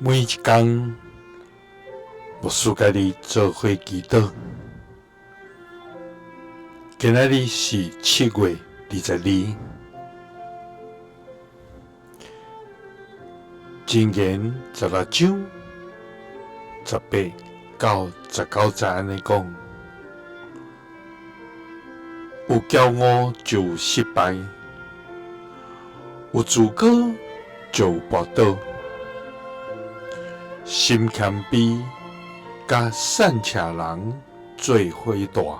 每一工，牧師佮你做伙祈禱。今仔日是7月22，箴言16章18到19節按呢講：有驕傲就有失敗，有自高就有跋倒。心謙卑佮散赤人做伙蹛，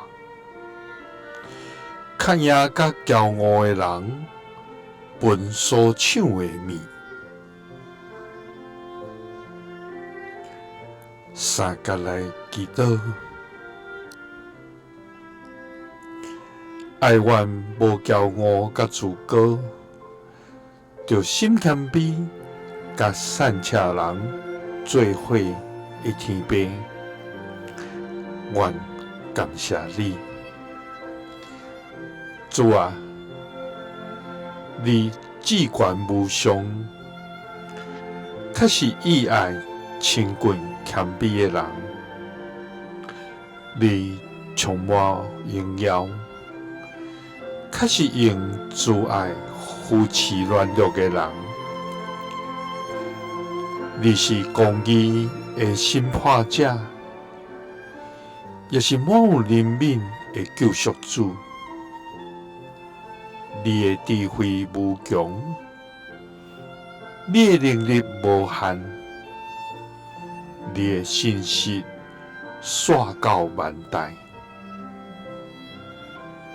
較贏佮驕傲的人分所搶的物。三角來祈禱，愛阮無驕傲佮自高，著心謙卑佮散赤人做伙的天父，阮感謝你，主啊，你至懸無上，確實意愛親近謙卑的人，你充滿榮耀，確實用慈愛扶持軟弱的人。你是公義的審判者，也是滿有憐憫的救贖主。你的智慧無窮，你的能力無限，你的信實紲到萬代。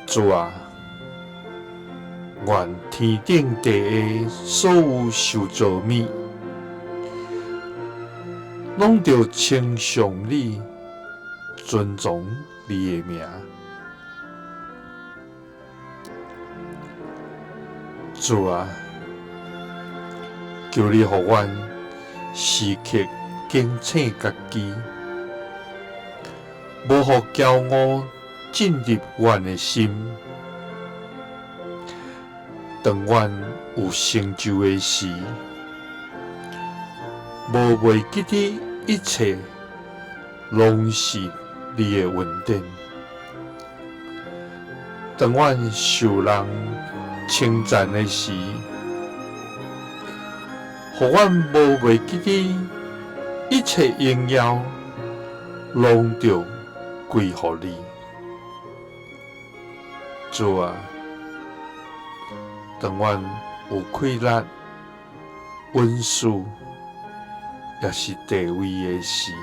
主啊，願天頂地下所有受造物，攏著稱頌你，尊崇你的名。主啊，求你予阮時刻警醒家己，無予驕傲進入阮的心。當阮有成就的時，無袂記得一切攏是你的恩典。當阮受人稱讚的時，予阮無袂記得一切榮耀攏著歸予你。主啊，當阮有氣力、恩賜，抑是地位的時，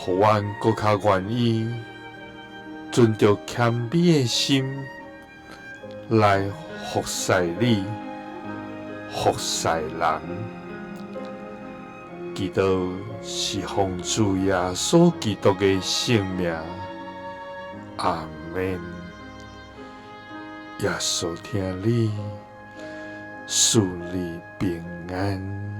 予阮閣較願意存著謙卑的心來服侍你、服侍人。祈禱是奉主耶穌基督的聖名，阿們。耶穌疼你，賜你平安。